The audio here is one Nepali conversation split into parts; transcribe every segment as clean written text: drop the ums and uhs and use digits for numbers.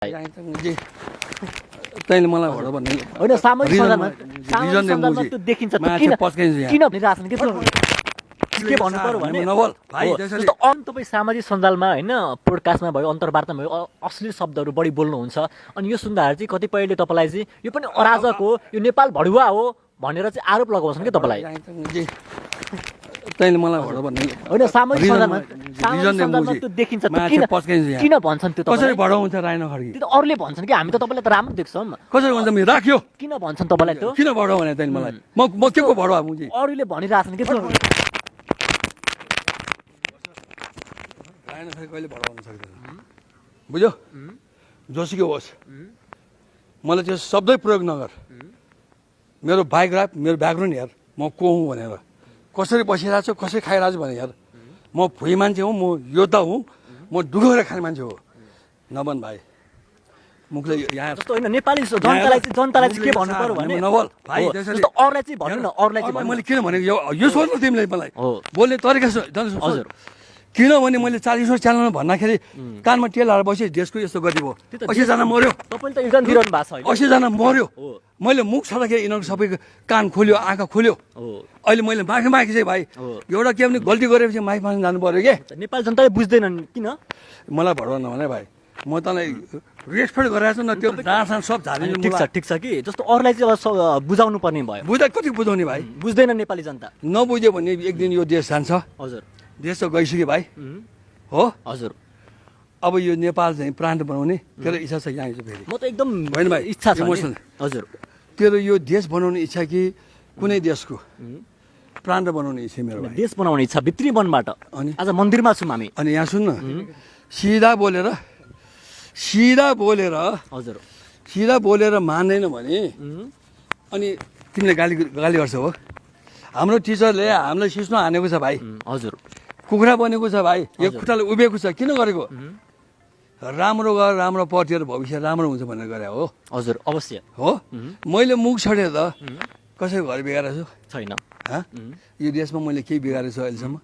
तैँले मलाई भड भन्ने होइन सामाजिक सञ्जालमा त्यो देखिन्छ किन भनिरहेछन् के भन्नु पर्यो भने नबोल भाइ जस्तो तपाईँ सामाजिक सञ्जालमा होइन पोडकास्टमा भयो अन्तर्वार्तामा भयो अश्लील शब्दहरू बढी बोल्नुहुन्छ अनि यो सुन्दाखेरि चाहिँ कतिपयले तपाईँलाई चाहिँ यो पनि अराजक हो यो नेपाल भडुवा हो भनेर चाहिँ आरोप लगाउँछन् कि तपाईँलाई तैँले मलाई भड भन्ने होइन सामाजिक सञ्जालमा त्यो देखिन्छ किन भन्छन् त्यो कसरी भडाउँछ रायन खड्की त्यो त अरूले भन्छन् कि हामी त तपाईँलाई त राम्रो देख्छौँ कसरी भन्छ मेरो राख्यो किन भन्छन् तपाईँलाई त्यो किन भडाउ भने तैँले मलाई म के को भडवा मुझे अरूले भनिरहेछन् कि रायन खड्की कहिले भडाउन सक्दैन बुझ्यो जोसुकै होस् मलाई त्यो शब्दै प्रयोग नगर मेरो बायोग्राफ मेरो ब्याकग्राउन्ड हेर म को हुँ भनेर कसरी बसिरहेको छु कसरी खाइरहेको छु भने यार म भुइँ मान्छे हुँ म योद्धा हुँ म दुःख गरेर खाने मान्छे हो नबन भाइ मुखले यहाँ जस्तो होइन नेपाली जनतालाई चाहिँ के भन्नु पर्यो भने नबोल भाइ जस्तो अरूलाई चाहिँ भन्नु न अरूलाई चाहिँ मैले किन भनेको यो सोध्नु तिमीले मलाई बोल्ने तरिका हजुर किनभने मैले 40 वर्ष च्यानलमा भन्दाखेरि कानमा तेल हालेर बसेँ देशको यस्तो गति भयो 80 जना मर्यो तपाईँले त इक्जाम दिइरहनु भएको छ 80 जना मर्यो मैले मुख छँदाखेरि यिनीहरू सबैको कान खोल्यो आँखा खोल्यो अहिले मैले माफी चाहिँ भाइ एउटा के भने गल्ती गरेपछि माफी माग्न जानु पर्यो के नेपाली जनताले बुझ्दैनन् किन मलाई भडवा नभने भाइ म तँलाई रेस्पेक्ट गरेको छु न त्यो डाँडसान सब झालिनु ठिक छ कि जस्तो अरूलाई चाहिँ अब बुझाउनु पर्ने भयो बुझ्दा कति बुझाउने भाइ बुझ्दैन नेपाली जनता नबुझ्यो भने एक दिन यो देश जान्छ हजुर देश त गइसक्यो भाइ हो हजुर अब यो नेपाल चाहिँ प्रान्त बनाउने तेरो इच्छा छ यहाँ चाहिँ फेरि म त एकदम होइन भाइ इच्छा छ हजुर तेरो यो देश बनाउने इच्छा कि कुनै देशको प्रान्त बनाउने इच्छा मेरो भाइ देश बनाउने इच्छा भित्री मनबाट अनि आज मन्दिरमा छौँ हामी अनि यहाँ सुन न सिधा बोलेर मान्दैन भने अनि तिमीले गाली गर्छौ हो हाम्रो टिचरले हामीलाई सिस्नो हानेको छ भाइ हजुर कुखुरा बनेको छ भाइ एक खुट्टाले उभिएको छ किन गरेको राम्रो गर राम्रो पढेर भविष्य राम्रो हुन्छ भनेर गरे हो हजुर अवश्य हो मैले मुख छोडेर त कसैको घर बिगारेको छु छैन यो देशमा मैले केही बिगारेको छु अहिलेसम्म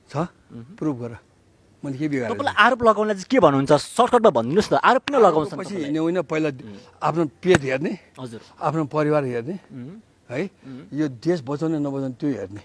छ प्रुफ गर मैले के बिगारेको तपाईँलाई आरोप लगाउनलाई चाहिँ के भन्नुहुन्छ सर्टकटमा भनिदिनुहोस् न आरोप किन लगाउँछ पछि हिँड्ने होइन पहिला आफ्नो पेट हेर्ने हजुर आफ्नो परिवार हेर्ने है यो देश बचाउने नबचाउने त्यो हेर्ने